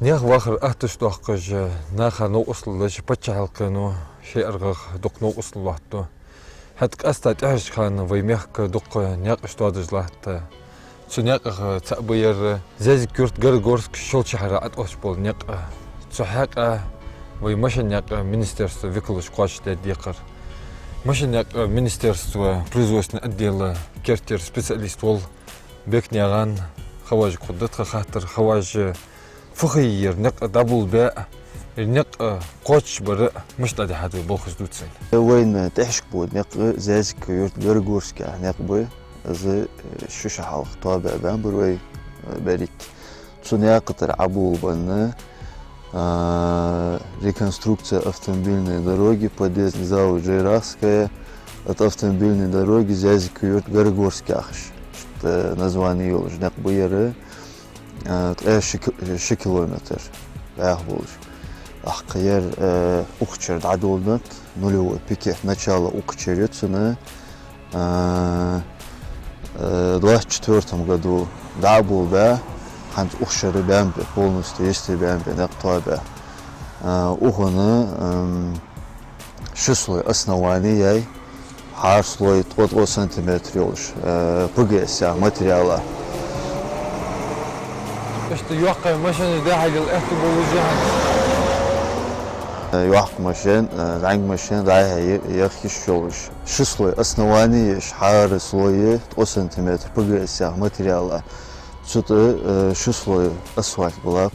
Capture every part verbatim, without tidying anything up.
Наьха вахар атташ доаккхаш, наха новкъостал деш, паччахьалкхено ший аргӀагӀа дукха новкъостал лоаттаду. ХӀаьта къаьстта тӀехьарча хана вай мехка дукха наькъаш тоадеш латт. Цу наькъех цаӀ ба ер Зязик-Юрт, Горногорск, Шолча-Хьара ӀотӀаотташ бола никъ. Цу хьакъехьа вай машенаькъа министерства викалаша кхоачашдаьд декхар. Машенаькъа министерства производственни отдела кертера специалист вола Бекнаькъан Хаважага хургда тха хаттар. Хаваж, фу хиннай ер никъ дӀаболабе а, ер никъ кхоачашбар а, мишта дӀадихьад вай болх из дувцаш? Вайна тӀехьашка бола никъ Зязик-Юрт, Горногорск яха никъ ба. Из, э, шу шу хьалха тоабаь баьннабар вай, э, берригаш. Цу наькъа тӀара Ӏоболабенна, а, реконструкция автомобильной дороги, подъездный завод Джейрахская, от автомобильной дороги Зязик-Юрт, Горногорск яхаш. Иштта названи йолаш никъ ба ер, а, ткъаь ши ки-, ши километр бӀеха болаш. ТӀаккха ер, э, укх чура дӀадоладеннад, нулевой пикет, начало укх чура я цун, а, э, двадцать четвёртом году дӀа а болабаь, хӀанз укх шера баьннаб полностью, йисте баьннаб, никъ тоабаь. А, укхун, м, ши слой основани яьй, хӀара слой ткъо-ткъо сантиметр йолаш, э, ПГС яха материала. Иштта йоккхий машенаш дӀа-хьа лела аьттув болаш я хӀанз? Э, йоккха машен, э, зӀамига машен дӀа-хьа е-, еха йиш йолаш. Ши слой основани еш, хӀара слой ткъо сантиметр ПГС яха материала. Цу тӀа, э, ши слой асфальт балаб,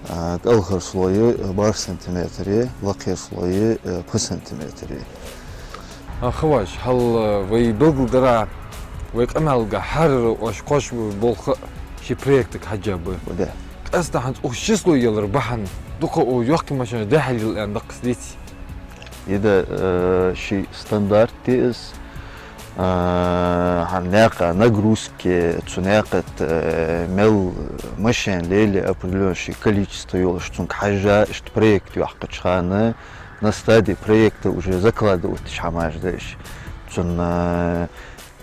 а, кӀалхара слой бархӀ сантиметр, лакхера слой, э, пхи сантиметр. А, Хаваж, хьал, э, вай белгалдара, вай къамаьлага хӀара оаш кхоачаш болх ший проектага хьежжа ба. Да. Къаьстта хӀанз укх ши слой ялара бахьан дукха укх йоккхий машенаш дӀа-хьа лела аьнна даккхас деций? Из да, э, ший стандарт да из. А, хӀанз наькъа нагрузка, цу наькъа тӀа, э, мел машен лелае определённый ший количество йолаш, цунга хьежжа, иштта проект йоаккхача хана, на стадии проекта уже закладывать деш хӀамаш да уж. Цун, э,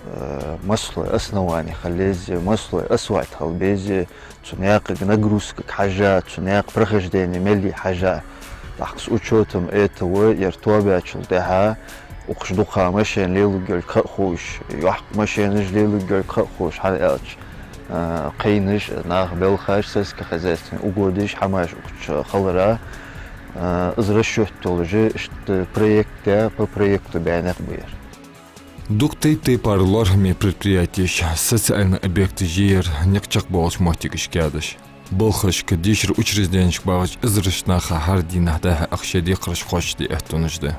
э, масса слой основани хила еза, масса слой асфальт хила беза, цу наькъага нагрузкага хьежжа, цу наькъа прохождение мел я хьежжа. ТӀаккха с учётом этого ер тоабаьчул тӀехьагӀа укхаза дукха машен лелаергйолга ха а ховш, йоккха машенаш лелаергйолга ха а ховш, хӀана аьлча, а, кхийнаш, наха белхаш, сельскохозяйственни угодеш, хӀамаш укх чу хилара, а, из расчёт долаш, иштта проект я, по проекту баьнна никъ ба ер. Дукха тайп-тайпара лоархӀаме предприятеш, социальни объекташ я ер никъ чакхбоалача моттигашка кхаьдаш. Балхашка, дешара учрежденешка багӀача эзараш наха хӀара дийнахьа дӀа-хьа ахча декхараш кхоачашде аьттонаш да.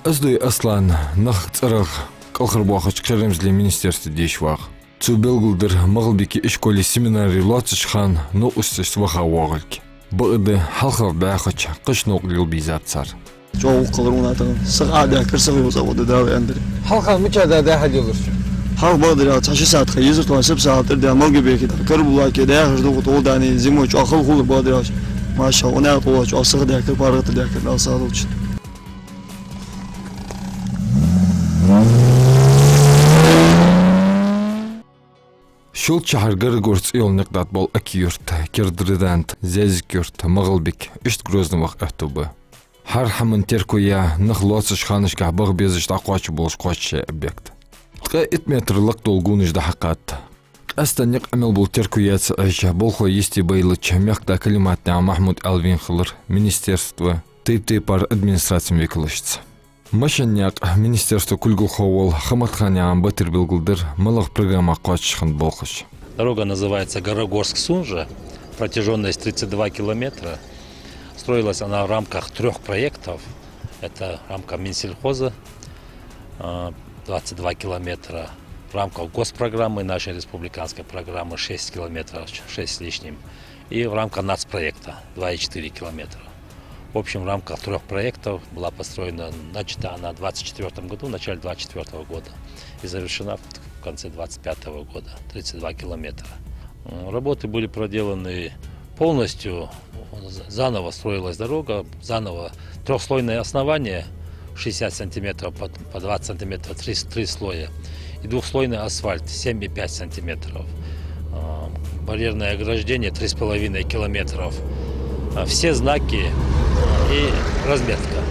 Оздой Аслан нах цӀерагӀа кӀалхарбоахача кхерамзлен министерстве деша вагӀа. Цо белгалдир МагӀалбике ишколе семинаре лоацача хана новкъосташца ваха воагӀилга. Бакъда хьалхара бӀаьхача кхыча новкъа лелабийзаб цар. ЧӀоагӀа укхал рона тӀа сиха Ӏа а даьхкар, сиха йола цӀа гӀо да Дала аьннадар. Хьалха мича да дӀа-хьа лелаш? Хьалха бакъдар аьлча цхьа ши саьт тха езар тхона сиха сахьал тӀара даь, Малгобеке тӀа карабулаке даьхаш да укхо тхол дани зимой чӀоагӀа хала хулар бакъдар аьлча. Маша, укх наькъа тӀа чӀоагӀа сиха даьхкар, паргӀата даьхкар Дала сагӀа долда. Шолча-Хьара Горногорск цӀи йола никъ дӀатӀабоал Аки-Юрт, Керда Редант, Зязик-Юрт, МагӀалбик, иштта Грозне ваха аьттув ба. ХӀара хӀаман терко яь, нах лоацача ханашка баха безаш дӀакхоачаш болаш кхоачаш я объект. Ткъаь итт метр лакхдола гонаш дӀа-хьа кхаьчад. Къаьстта никъ Ӏамал бола терко яь ца Ӏеш, болхлой йисте байлача мехкда Калиматнаькъан Махьмуд аьла вена хилар министерства тайп-тайпара администрацен викалашца. Машенаькъа министерства кулгалхо вола Хаматханаькъан Батира белгалдир, малагӀа программах кхоачаш хиннад болхаш. Дорога называется Горногорск-Сунжа, протяжённость тридцать два километра. Строилась она в рамках трёх проектов. Это в рамках Минсельхоза, э, двадцать два километра, в рамках госпрограммы, нашей республиканской программы, шесть километров, шесть с лишним, и в рамках нацпроекта, два и четыре километра. В общем, в рамках трёх проектов была построена, начата она в двадцать четвёртом году, в начале двадцать четвёртого года, и завершена в конце двадцать пятого года, тридцать два километра. М, работы были проделаны полностью, з-, заново строилась дорога, заново трёхслойное основание, шестьдесят сантиметров по, по двадцать сантиметров, три, три слоя, и двухслойный асфальт, семь и пять сантиметров. А, барьерное ограждение, три с половиной километров. Все знаки и разметка.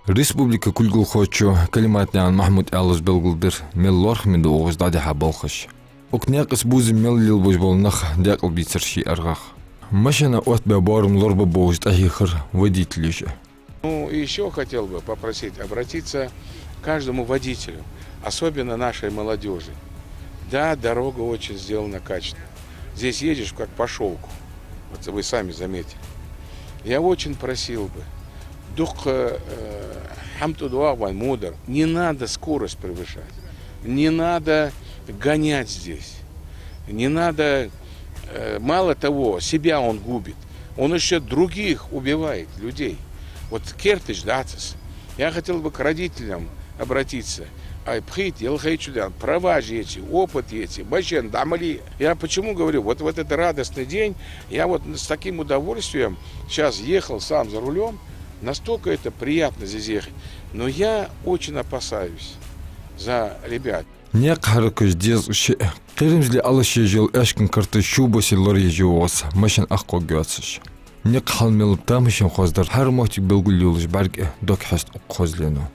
Республика кулгалхочо Калиматнаькъан Махьмуда аьлча белгалдир, мел лоархӀаме да укхаза дӀадихьа балхаш. Укх наькъаца бувзам мел лелабеш бола нах декъалбийцар ший аргӀах. Машина оттабе боарам лорабе болаш тӀахьийхар водителаша. Ну, и ещё хотел бы попросить обратиться к каждому водителю, особенно нашей молодёжи. Да, дорога очень сделана качественно. Здесь едешь как по шёлку. Вот вы сами заметили. Я очень просил бы, дукха, э, хӀама тӀадоагӀа вайна мудар. Не надо скорость превышать. Не надо гонять здесь. Не надо, э, мало того, себя он губит. Он ещё других убивает, людей. Вот керташ дац из. Я хотел бы к родителям обратиться. Ай, пхийта, ялхайтта шу даьнна, права еча, опыт еча, машен дӀа ма ле. Я почему говорю, вот в этот радостный день я вот с таким удовольствием щас ехал сам за рулём. Настолько это приятно здесь ехать. Но я очень опасаюсь за ребят. Наькъа хьаракаш деза шиъ. Кхерамзле Ӏалашъеш йола аьшкан карташ шо боссий лораеш я укхаза, машен аккхаргйоацаш. Никъ хьалмелаб тамашийна хоздар, хӀара моттиг белгалйолаш бӀарга дог хьест укх хозлено.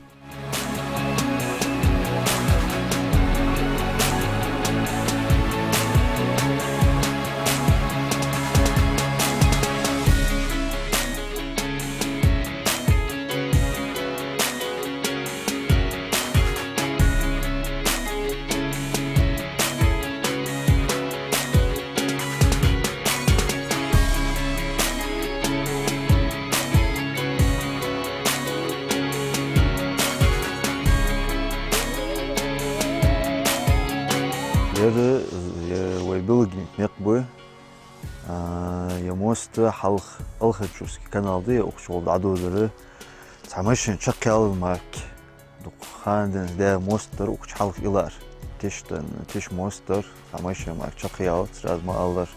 Ер, ер вай Белгни никъ ба. А, ер мост хьалха Алхачурский канал да, ер укх чу гӀолла дӀадодар. Цхьа машен чакхъяьлар мара. Дукха хана денз даь мост дар укх чу хьалха илар. Тиштан, тиша мост дар, цхьа машен мара чакхъяьлар, сразу ма аллара.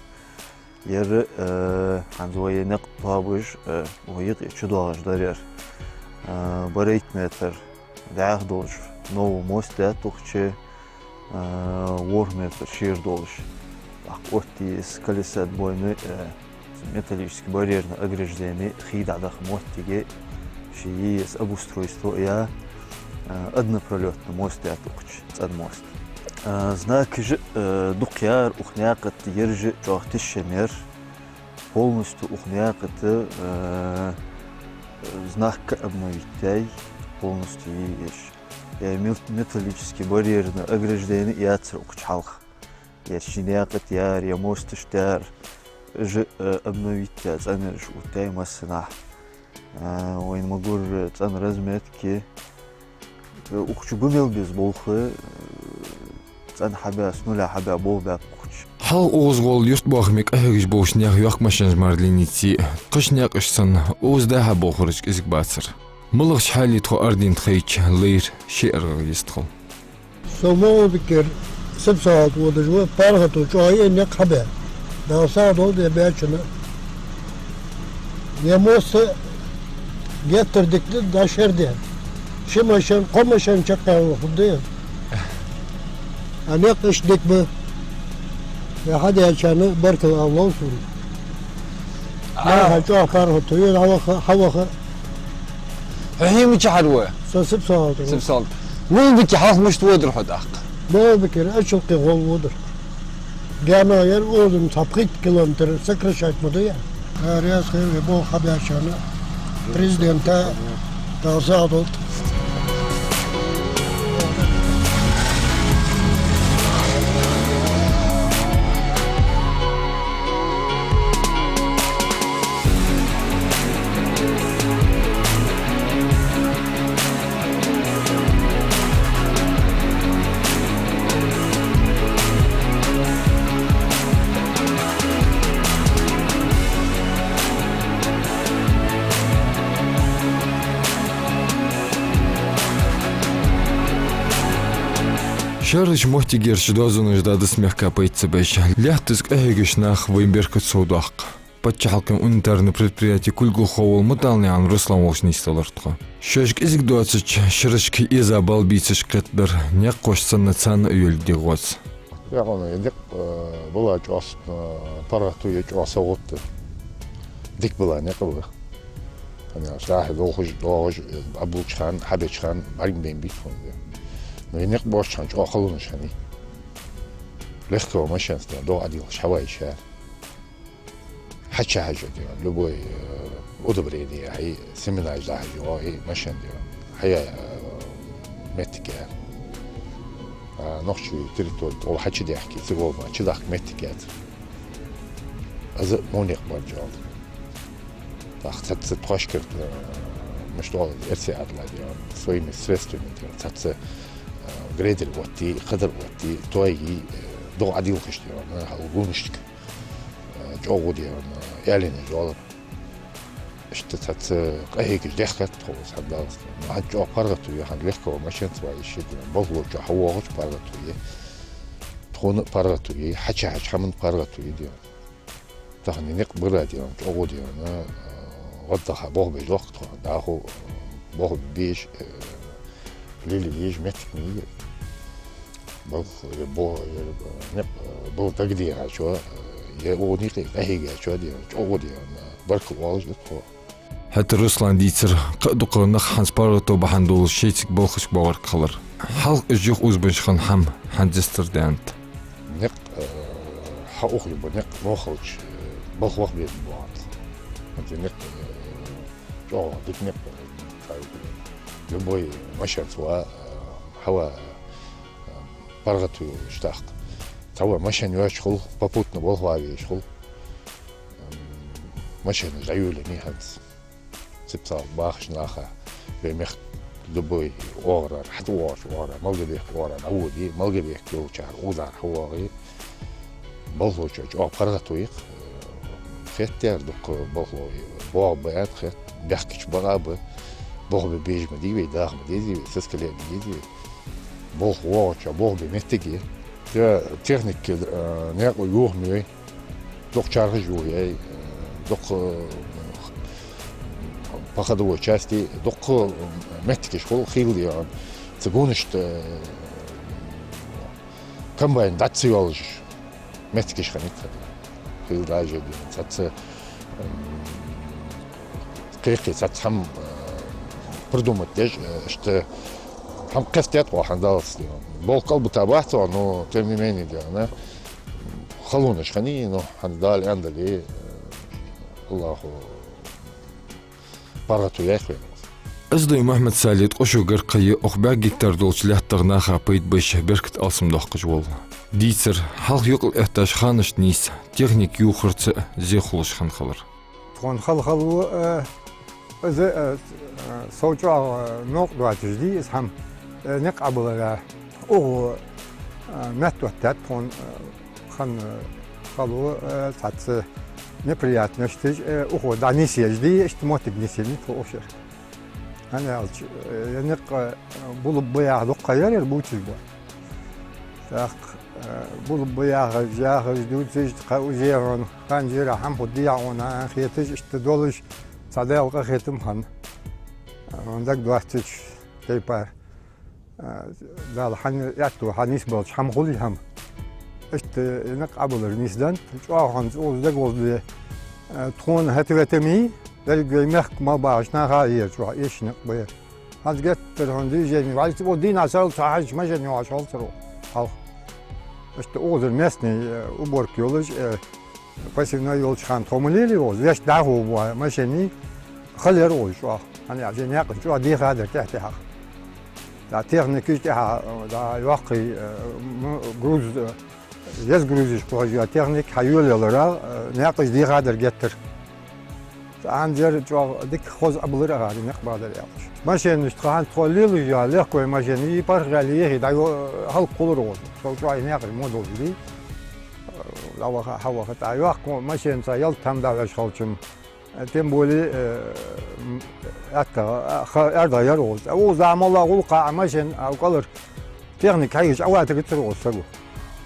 Ер, э, хӀанз вай никъ тоабаш, э, вай юкъе чудоагӀаш дар ер. Э, барайтта метр дӀаьха долаш новый мост даьд укх чу, э, ворхӀ метр шера долаш. ТӀаккха оттае из колесоотбойный, э, металлический барьерный ограждени хий дӀадаха моттиге ший е еза обустройство а яь, э, однопролётный мост даьд укх чу, цӀена мост. Э, знакаш, э, дукха яр укх наькъа тӀа, ераш чӀоагӀа тиша ма яр. Полностью укх наькъа тӀа, э, знак обновить яьй, полностью е езаш. Э, мет-, металлический барьерный ограждени яцар укх чу хьалха. Ер ший наькъа тӀа яр, ер мосташ тӀа яр, уж, э, обновить яь, цӀенъяраш оттаяьй массанахьа. Э, вайна ма гур цӀена разметка, э, укх чу ба мел беза болх, э, цӀена хьабаь, с нуля хьабаь болх баьб укх чу. Хьалха укхаза гӀолла юртбоахаме къахьегаш болча наьха йоккха машенаш мара лийннай, кхыча наькъаш санна, укхаза дӀа-хьа болхараш кӀезига бацар. МалагӀча хьале тхо арадаьннад хайча, лайра ший аргӀагӀа йистхила. Со Мовлабикера Сипсахьалта водаш ва, паргӀато чӀоагӀа я никъ хьабаь. Дала сагӀа долда ер баьчунна. Ер мост геттара дика да, дӀа шера даь. Ши машен, кхо машен чакхъяьнна хургда ер. А никъ иштта дика ба. Ер хьадаьчарна баркал ала лов сона. А. Наха чӀоагӀа паргӀато я, хьаваха, хьаваха. Хьо хьо мичахьара ва? Со Сипсахьалта ва. Сипсахьалта. Мовлабике хьалха мишта водар хьо тӀаккха? Мовлабикера Ачалкхе гӀолла водар. Гаьна яр озам цхьа пхийтта километр сокращать ма ду ер. Раьза хилва болх хьабаьчарна, президента Дала сагӀа долда. Шерарча моттигерча доазонаш дӀадас мехка пайда ца беш, лаьттаза къахьегаш нах вай беркат совдоаккх. Паччахьалкхен унитарни предприяте кулгалхо вола Муталнаькъан Руслан волча нийсделар тхо. Шоаш кӀезига доацача шерашка еза бала бийцаш кхетадар, наькъаш санна царна а йолга дегӀ оаз. Яхана, никъ, э, бала чӀоагӀа, э, паргӀато я, чӀоагӀа совгӀат да. Дика бала никъ ба. ХӀана аьлча, дӀахо долхаш, доагӀаш, Ӏобулча хана, хьабеча хана бӀаргабайна бий тхона, дий. Но из никъ боацача хана чӀоагӀа халонаш хиннай. Легковой машенаца, дий, догӀа Ӏодилхаш хьаваьв шоана. Хьачухьажа, дий, любой, э, удобрени, хьай семенаш дӀахьажа, хьай машен, дий, хьаяь, э, моттиг яр. А нохчий территори тӀа гӀолла хьачудехке, цига гӀолла мара чудахка моттиг яцар. Из а во никъ бар, дий. ТӀаккха цхьацца тхоашкара, э, мишта оал, РСА-дилла, дий, своими средствами, дий, цхьацца, э, грейдер оттае, кхадар оттае, тойе, э, догӀа Ӏодилхаш, дий, хьал гонаш тӀа. Э, чӀоагӀа, дий, аьланаш долаш. Иштта цхьацца къахьегаш дехкад тхо, цхьан даласта. Ну, хӀанз чӀоагӀа паргӀато я, хӀанз легковой машенаца вай ишта, дий, болхлочоа хьавоагӀача паргӀато я. Тхона а паргӀато я, хьачухьажача хӀаман паргӀато я, дий. Тахан никъ бар, дий, чӀоагӀа, дий, э, гӀаддаха болх беш доахк тхо. ДӀахо, э, болх беш, э, лелавеш моттиг ма йий. Балха, е бо-, е, э, никъ, э, бала дагадехачоа, э, е укх никъе къахьегачоа, дий, чӀоагӀа, дий, э, баркал оалаш да тхо. ХӀаьта Руслана дийцар, кхы а дукха нах хӀанз паргӀато бахьан долаш шоайцига балхашка боагӀаргхилар. Хьалха уж юха озабенна хинна хӀама хӀанз дистар даьннад. Никъ, э, хьаухаш бола никъ во хилча, э, балха ваха безам боагӀа. ХӀанз никъ, э, чӀоагӀа дика никъ, э, любой машенаца ва, э, хьава, э, паргӀато йолаш тӀаккха. Цхьа вай машен йоацаш хул, попутно болх бе везаш хул. М, машенаш дӀайолаеннай хӀанз. Ципцал бахаш наха, вай мехка любой оагӀорахьа, хьатӀавоагӀача оагӀорахьа, Малгобек оагӀорахьа дӀаводе, Малгобек йолчара укхазара хьавоагӀе. Болхлочоа чӀоагӀа паргӀато я-кх. Хетадар дукха болхлой боагӀа ба аьнна хет, баьхкача бакъахьа ба. Болх бе безаш ма дий вай, даха ма дезий вай, сискал яа ма дезий вай. Болх воагӀачоа болх бе моттиг я. Цу техникаца, э, наькъа юха ма йой. Дукха чархаш юха яьй, э, дукха, э, по ходовой части, дукха, э, моттигаш хул хийла, дий, цу гонашта, э, комбайн дӀа ца йоалаш моттигаш хиннай-кх. Хийла даже, дий, цхьацца, м, кхы-кхы цхьацца хӀама, э, придумать деш, э, иштта хӀама кхестадаьд оаха хӀанз даллалца, дий. Болх кӀалбита бац оаха, но тем не менее, дий, хӀана, халонаш хиннай, но хӀанз Дала аьнна дале, э, АллахӀа паргӀато яьй-кх вайна. Оздой Мухьмад-Салий ткъо шу гаргга ха я укх бӀаь гектар долча лаьттах наха пайда беш беркат алсамдоаккхаш вола. Дийцар, хьалха юкъал эттача ханашта нийса техника йохарца зе хулаш хинна хилар. Тхона хала-хала ва, э, из, э, э, сов чӀоагӀа, э, новкъа доацаш дий из хӀама, э, никъ Ӏобилар. Укхо, э, метта оттадаьд тхона, э, хинна, э, хала ва, э, цхьацца неприятносташ, э, укхо дӀанийсъеш дий, иштта моттиг нийсъеннай тхо укх шера. ХӀана аьлча, э, е никъ, э, булаб ба яха дукха ха яр ер бувцаш бола. ТӀаккха, э, булаб ба яхаш, яхаш дувцаш, кхы узехьон, ханжира хӀама хургдий хьона аьнна хеташ, иштта долаш, цхьа Даьла къахетам хинна. Э, дагадоацача тайпара, э, Дала хьанна аьттув хьанийсбелча хӀама хул из хӀама. Иштта никъ Ӏобилар нийсденнад, чӀоагӀа хӀанз укхаза дагаволде, э, тхона хӀаьта вета ма йий, деррига вай мехка мел бахача наха а ер чӀоагӀа эшаш никъ ба ер. ХӀанз геттара хьона движени валлалца, укх дийнахьа сарал цхьа хьажача машен йоагӀаш хилацар укхаза хьалха. Иштта укхазара местный, э, уборка йолаш, э, посевной йолча хана тхо ма лелий укхаза, вешта дӀахо бола машенаш хала яр укхаза чӀоагӀа. ХӀана аьлча наькъаш чӀоагӀа дехадар тӀехьа-тӀехьа. ДӀа техникаш тӀехьа, э, дӀа йоккхий, э, м-, груз, э, еза грузаш кхухьаш йола техника хьайолаяларах, э, наькъаш дехадар геттара. ХӀанз ер чӀоагӀа дика хоза Ӏобилар акхар, никъ бадар аьлча. Машенаш тха хӀанз тхо лелаш йола легковой машенаш, из паргӀато яхе, дӀайо-, хӀалакхулар укхаза. Сов чӀоагӀа наькъаш мо долаш дий. ДӀаваха, хьаваха, тӀа йоккха машенаца ялат хӀама дӀахьош хилча-м, тем более, э, м, аьттагӀа, а, ха, аьрдагӀа яр укхаза. Укхаза моллагӀа гӀулакха а машен, а, кӀалхара техника хьаеш Ӏоватаргдацар укхаза саго.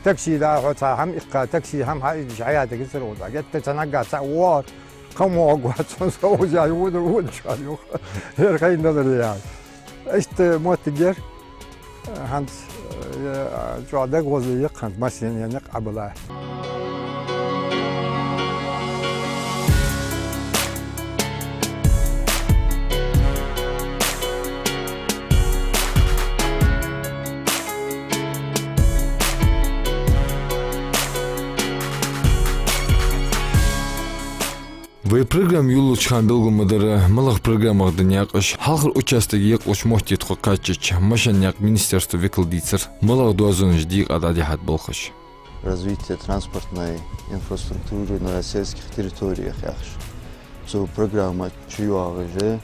Такси дӀахо цхьа хӀама иккха, такси хӀама хьаийдеш хьаятаргдацар укхаза. Геттара цхьа наггахьа цхьа воагӀар, кхы ма воагӀа цунна, сов узяй вудар, вудар чӀоагӀа юха. Ер хайна далар яхаш. Иштта моттиг яр. ХӀанз, э, чӀоагӀа дагавоалаш я-кх хӀанз массане а никъ Ӏобилла. Вай программа йолалуча хана белгал ма дарра, малагӀа программах да наькъаш. Хьалхара участок екъалуш моттиге тхо кхаьчача, машен наькъа министерства векала дийцар, малагӀа доазонаш декъа дӀадихьад балхаш. Развитие транспортной инфраструктуры на сельских территориях яхаш. Цу программа чу йоагӀаш я,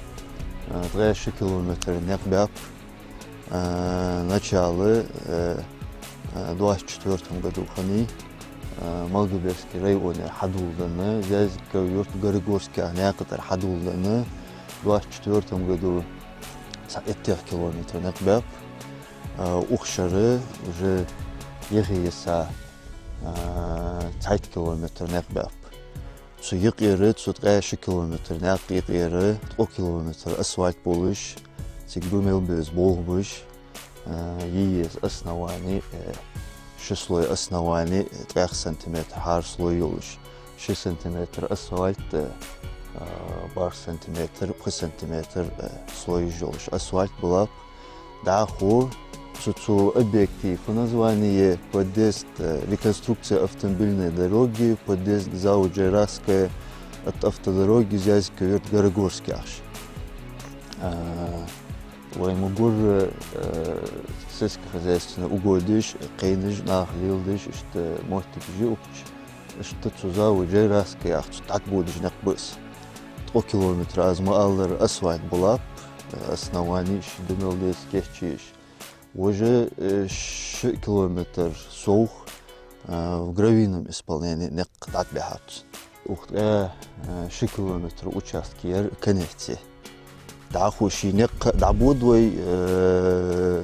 а, ткъаь ши километр наькъ баьб. А, начало, э, э, двадцать четвёртом году хиннай, а, Малгобекский районе хьадоладенна, Зязиков-Юрт, Горогорск наькъа тӀара хьадоладенна, двадцать четвёртом году цхьа итт километр наькъ баьб. А, укх шера уже йихи йиса, а, цхьайтта километр наькъ баьб. Цу юкъера, цу ткъаь ши километр наькъа юкъера ткъо километр асфальт болаш, цига ба мел беза болх беш, а, е еза основани, э, ши слой основани, ткъаь сантиметр хӀара слой йолаш, ши сантиметр асфальт, э, а, барх сантиметр, пхи сантиметр, э, слой йолаш асфальт балаб. ДӀахо цу, цу объекта по названию подъезд, э, реконструкция автомобильной дороги, подъезд ЗАО «Джейрахская» от автодороги Зязиков-Юрт — Горогорск яхаш. А, вай мугур, э, сельскохозяйственный угодеш кхайнаш, наха леладеш, иштта моттигаш я укх чу. Иштта цу ЗАО «Джейрахская» яхача тӀабодаш наькъ ба из. Ткъо километр, аз ма аллара, асфальт балаб, основани ши дунал деза кечеш. Уже, э, ши километр совгӀа, э, в гравийном исполнении наькъ дӀатӀабихьаб. Укх ткъаь, э, ши километр участок яр конец я. ДӀахо ший наькъ дӀабода вай, э,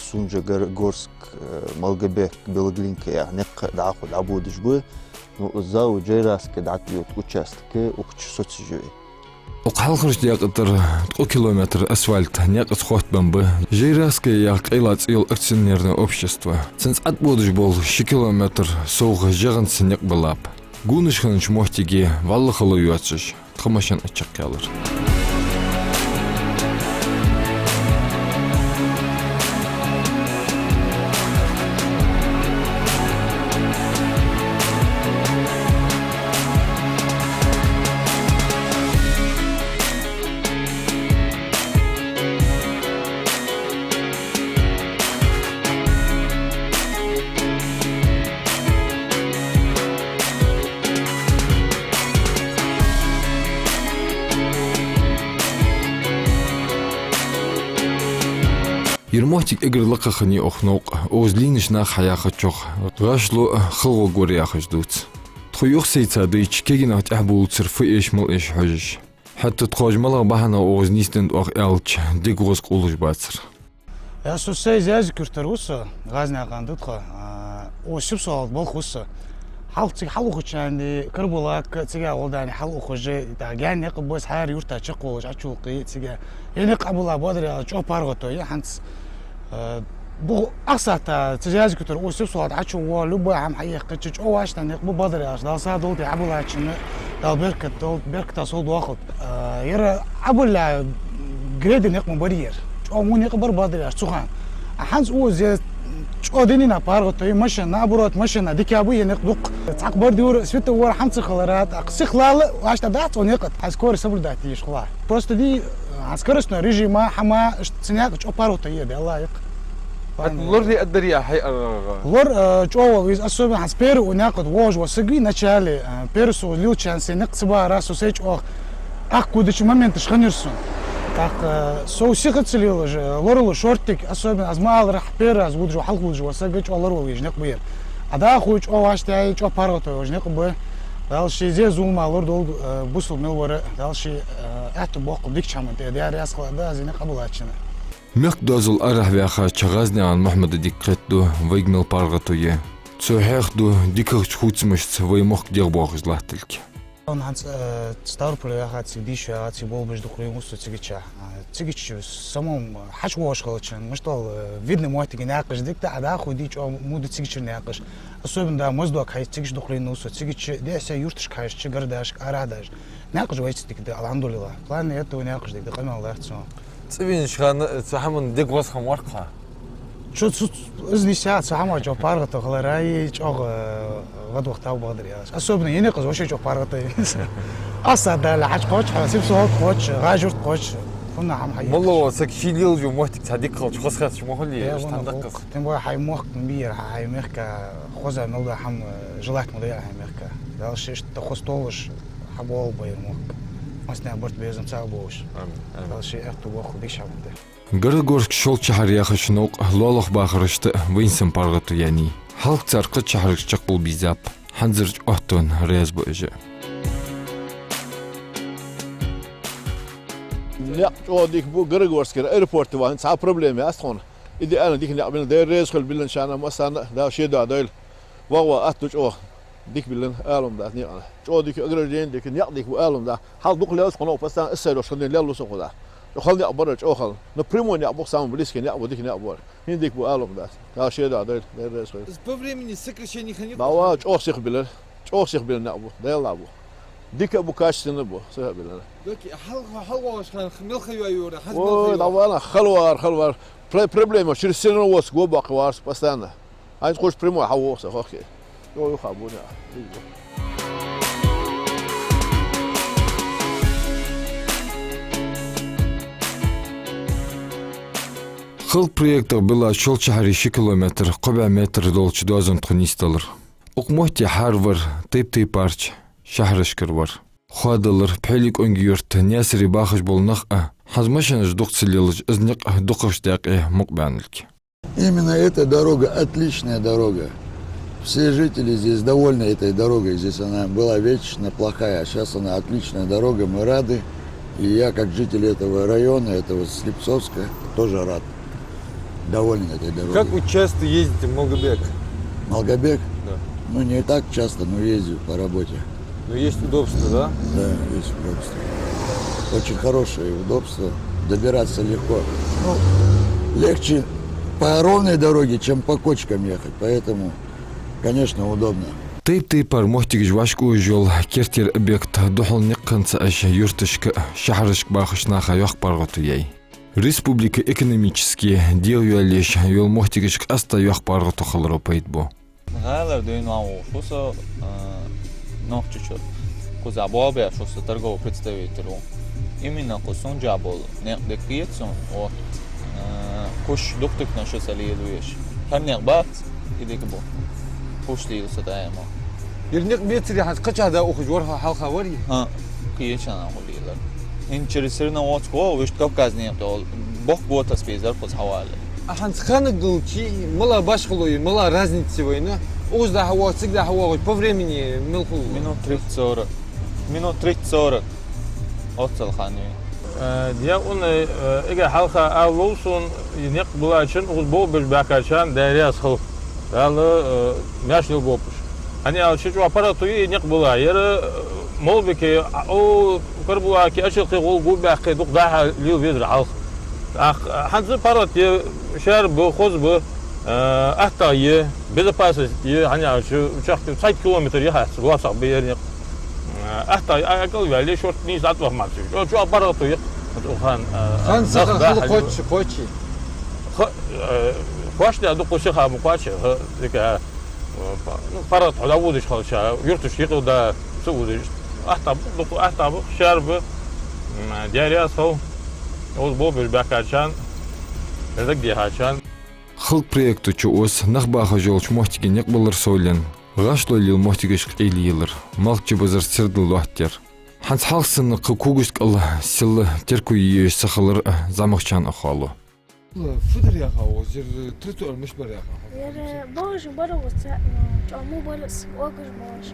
Сунжа — Горогорск, э, Малгобек — Белоглинка яха наькъ дӀахо дӀабодаш ба. Ну, ЗАО «Джейрахская» дӀатӀайода участок укх чу соцаш я вай. Укх хьалхарча даькъа тӀара ткъо километр асфальт наькъаца хоттабенна ба «Джейрахская» яха къайла цӀи йола акционерное общество. Цунца тӀабодаш бола ши километр совгӀа жагӀанца наькъ балаб. Гонаш хиннача моттиге вӀалла хало йоацаш, тха машен а чакхъяьлар. Ер моттиг эггара лакхагӀа хиннай укх новкъа, укхаза лийннача наха хьаяхачох, гӀашло а, хала гӀоргвар а яхаш дувц. Тхо юхасайца дайча, кагий нах тӀехьабувлацар фу эш, мала эш хьожаш. ХӀаьта тхоаш малагӀа бахьанах укхаза нийсденнад оаха аьлча, дега гӀоз къувлаш бацар. Э, со сай Зязик-Юртара ва со, ГӀазнакъан да тхо. А, укхаза Сипсовал тӀа болх бу са. Хьалха цига хьалухача хана Карабулак, цига гӀолла дани хьалухаш, тӀаккха гаьна наькъ ба из, хӀара юрта чакхволаш, Ӏочулкхе цига. Ер наькъ Ӏобилла, бакъдар аьлча, чӀоагӀа паргӀато я хӀанз. Э, бу ахсата цу Зязик-Юртара укхаза Сипсовал тӀа ӀочувоагӀа, любой хӀама хьаэккхача, чӀоагӀа вӀаштӀехьа наькъ ба, бакъдар аьлча. Дала сагӀа долда, Ӏобиллачоа Дала беркат долда, берката совдоахалда. А, ер Ӏобилла грейдер наькъ ма барий ер. ЧӀоагӀа во наькъ бар, бакъдар аьлча, цу хана. А хӀанз укхаза чӀоагӀа дунен паргӀато я, машен, наоборот, машен дика ба ер наькъ дукха. Цхьаккха бордюр, светофор, хӀама ца хиларах, тӀаккха сиха лала, вӀаштӀехьа дац цу наькъа тӀа. ХӀанз скорость соблюдать де йиш хул. Просто ди, а, скоростной режима, хӀама, ш-, цу наькъа чӀоагӀа паргӀато я, Даьла лайикъ. ХӀаьта лорий а дарий хьай аргӀагӀа? Лор, э, чӀоагӀа вала из, особенно хӀанз первый укх наькъа тӀа воагӀаш ва саг, вначале, э, первый со лилча хана сай наькъ ца бахара, со сай чӀоагӀа аккудача моменташ хиннаяр сона. ТӀаккха, э, со сиха ца лелаш, э, лоралу шортик, особенно аз ма аллара, первый раз водаш ва, хьалха водаш ва саг, чӀоагӀа лоравала везаш наькъ ба ер. А дӀахо чӀоагӀа вӀаштӀехьа, чӀоагӀа паргӀато йолаш наькъ ба. Дала ший зе-зулам лорадолда, э, бусалба мел вар, Дала ший, э, аьттув боаккхалба дикача хӀаман тӀа, Даьла раьза хилва аз ер наькъ Ӏобиллачоа. Мехка доазол арахьа ваьхача ГӀазнакъан Мухьмада дика кхетаду вайга мел паргӀато я. Цо хьехаду дикагӀча хувцамашца вай мохк дегӀабоахаш латтилга. Хьона хӀанз, э, Ставрополе ваьхача, цига дийша ваьхача, цига болх беш дукха хиннав со цигача. А, цигача самом хьачувоагӀаш хилча, мишта оал, э, видный моттиге наькъаш дика да, а дӀахо дий чӀоагӀа во да цигачара наькъаш. Особенно, да, Моздок хьайча, цигача дукха хиннав со, цигача дехьа-сехьа юрташка хьежача, городашка арахьа даьлча. Наькъаш вайцига дика да, алхьамдулиллахӀ. План это вай наькъаш дика да, къамаьл дац цун. ЦӀивенача хана цу хӀаман дега гӀоз хиннавар-кх хьо? Цу, цу, из нийсса, цу хӀаман чӀоагӀа паргӀато хилар, ай, чӀоагӀа, э, гӀадвахийта бакъдар яхаш. Особенно ер никъ из вообще чӀоагӀа паргӀато я. Аз а дале, хьаж кхоач, хьа сибсо кхоач, гӀажурт кхоач, фуннагӀа хӀама хьа. Малав саг ший лелаш йола моттиг цхьа дика хилча, хоза хет шоана, мухӀли, Э, аш вон тӀадаккха. Тем более хьай мохк мийяр, хьай мехка, хоза мел да хӀама, желательно да хьай мехка. Дала шоашта хоза толаш, хьабоагӀа ер мохк. Массане барт, безам цхьа болаш. Амин, амин. Дала ший аьттув боаккхалба дикача хӀаман тӀа. Горногорск, Шолча-Хьар яхача новкъа лоалахбахарашта вайна санна паргӀато яьннай. Хьалха цар кхыча шахьарашка чакхбала безаб. ХӀанзарча оттавенна раьза ба уж. Никъ чӀоагӀа дика ба, Горногорскера аэропорте вахар цхьа проблема яц тхона. Идеально дика никъ биллина, Даьла раьза хилва биллачарна массанена, Дала ший дуӀа дойла. ВагӀа-вагӀа атта чӀоагӀа. Дика биллина, ала хӀама дац никъан. ЧӀоагӀа дика ограждени, дика никъ, дика ба, ала хӀама дац. Хьал дукха лелаш хьона, постоянно из сайре йолаш хинна лелаш хьона. ЧӀоагӀа хала никъ бар, чӀоагӀа хала. Но прямой никъ ба, самый близкий никъ ба, дика никъ ба. ХӀана дика ба, ала хӀама дац. Дала ший дуӀа дойла, Даьла раьза хилва. Из по времени сокращение хиннай? Дала чӀоагӀа сиха биллар. ЧӀоагӀа сиха биллар никъ ба, Даьла ба. Дика а ба, качественно а ба, сиха а биллар. Окей, хьалха, хьалха вагӀаш хана мел ха йоайора, хӀанз мел ха йоа? Ой, дӀавана, хала вар, хала вар. Пр-, проблема, через Серноводск го баккха вар со постоянно. Хьайна кхош прямой хьавоагӀа со хохке. Йо, юха а бу, не. Халкъ проектах биллача Шолча-Хьара ши километр, кхо бӀаь метр долча доазон тхо нийсделар. Укх метте хьарвар тайп-тайпарча шахьарашкара вар. Хоадалар, Пхьоли-КӀонги-Юрта, Наьсаре бахаш бола нах а, хӀанз машенаш дукха ца лелаш, из никъ дукхагӀча даькъе мукъабаьннилга. Именно эта дорога, отличная дорога. Все жители здесь довольны этой дорогой. Здесь она была вечно плохая, а щас она отличная дорога, мы рады. И я, как житель этого района, этого Слепцовска, тоже рад. Доволен этой дорогой. Как вы часто ездите в Малгобек? Малгобек? Да. Ну, не так часто, но езжу по работе. Но есть удобство, да? Да, есть удобство. Очень хорошее удобство. Добираться легко. Ну, легче по ровной дороге, чем по кочкам ехать. Поэтому, конечно, удобно. Тайп-тайпара моттигаш вӀашагӀовжаш йола керттера объект духхьал никъ хинна ца Ӏеш, юрташка, шахьарашка бахача наха йоккха паргӀато яьй. Республика экономически дегӀайоалаеш йола моттигашка къаьстта йоккха паргӀато хиларо пайда бу. ГӀалара дийна ван ву со, а, Нохчийчура. Кхуза болх беш ву со, торговый представитель ву. Именно кху Сунжа бола никъ дика кхета сона, вот. А, куш дукха тукханаш ца лелавеш. ХӀама никъ бац, и дика бу. Куш лела со даим. Ер никъ бецаре хӀанз кхычахьа да ухаш вар хьо, хьалха варий? ХӀаа, кхычахьа нах хулийлар. ХӀанз через Серноводск виштта Кавказ никъ йола, боккха готас безар кхуза хьавале. А хӀанз ханна гулчи, мала башхало я, мала разница вайна? Укхаза дӀахьо, цига дӀахьо, по времени мел хул? Минут тридцать-сорок. Минут тридцать-сорок. Оццал хан я. Э, я ун, э, ига хьалха ала лов сона, и никъ биллачарна, укхаза болх беш баьхкачарна Даьла раьза хилва. Дала, э, маьрша лелаболба уж. ХӀана аьлча, чӀоагӀа паргӀато я и никъ билла. Ер, э, Малгобеке, а, о, Карабулаке, Ачалкхе гӀолла гу баьккхе, дукха дӀа-хьа лела везар хьалха. ТӀаккха, э, хӀанз паргӀато я, шаьра ба, хоза ба, э, аттагӀа я, безопасность я, хӀана аьлча, чехка цхьайтта километр я хац, лоацагӀа ба ер никъ. Э, аттагӀа я, а, кӀалваьле, шортта нийсса дӀатӀаваха мара ца веза. Чо-, чӀоагӀа паргӀато я, хӀанз укх хана, э, хӀанз нах сиха дӀа-хьа хила лела кхоачаш, кхоачий? Ха-, э, кхоачаш да дукха, сиха ма кхоачий, ха, дика, э, па-, ну, паргӀато хьо дӀаводаш хилча, юрташка юкъе да ца водаш. АттагӀа ба, дукха аттагӀа ба, шаьра ба, м, Даьла раьза хилва, укхаза болх беш баьхкачарна, дагадехачарна. Халкъ проекта чу ос нах бахаш йолча моттиге никъ балар совленна, гӀашлой лела моттигашка къайлаелар, Малхбузера сердал лоаттаяр. ХӀанз хьалха санна кхы когаш кӀал сел терко е еш ца хилар а зӀамагӀчарна а хоалу. Фу дар яхаш, укхаза ер тротуар мишта бар яхаш? Ер, э, божа бар укхаза, ну, чӀоагӀа мо бар из, кӀогаш болаш.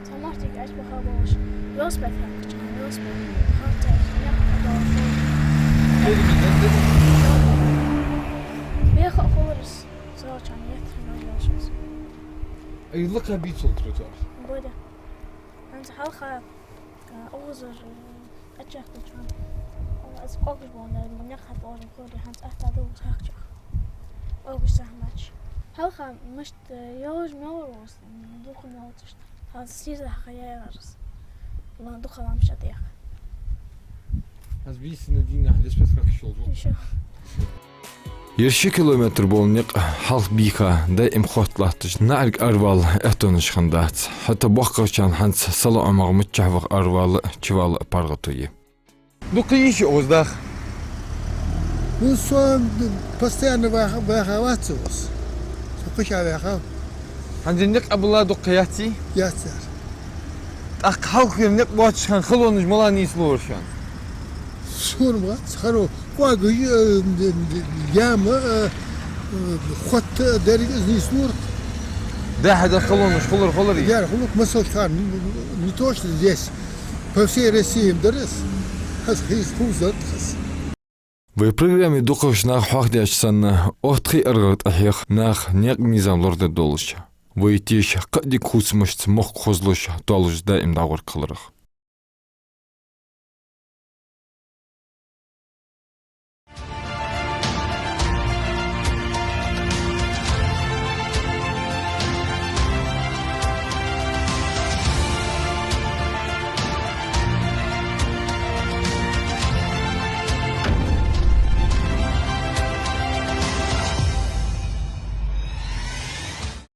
Цхьа моттиг аьча баха болаш. Велосипед хьакхача, велосипед. Хьакхача, яхаш болаш. Беха хулар из, зӀамагӀчарна еттар хинна йолаш из. Ай, лакха бийцал тротуар? Бада. ХӀанз хьалха, а, укхазара, э, кхачахтача, а, из кӀогаш болаш, ма никъ хьатӀаоалаш хулар, хӀанз аттагӀа да укхаза хьакхача. КӀогаш захьмач. Хьалха мишта, э, йолаш мел вар укхаза, дукха мел вацаш. ХӀанз сиза хьаяьяр из. Ла-, дукха лам ша дехар. ХӀанз бийсанна дийнахьа леспес хьакхаш йолаш ва? Ишо. Ер ши километр бола никъ хьалха бийха, даим хотта латташ, наӀарга аравала аьттонаш хиннадац. ХӀаьта боккхагӀчарна хӀанз сала Ӏомагӏа миччахьа ваха аравала а, чувала а паргӀато я. Дукха йиш я укхаза даха? Ну, со постоянно ваха, ваха вац со укхаза. Со кхы ша ваьхав. ХӀанз ер никъ къабала дукха яций? Яц яр. ТӀаккха хьалха ер никъ боацача хана халонаш мала нийслора шоана? Сона ма хац, хӀара кӀоагаш, э, яма, э, э, хотта деррига из нийслора. Дехьа да халонаш хулар, хулар из? Яр хулар, масалш хар, не, не то, что здесь, по всей России ма дарра из. Хьажа хьийза, ховш дар хьажа. Вай программе дукхагӀча наха хьоахадаьча санна, оттхий аргӀар тӀахьех наха никъ низам лорадар долаш. Вай теша кхы а дика хувцамашца мохк хозлуш, толлуш даим дӀагӀоргхиларах.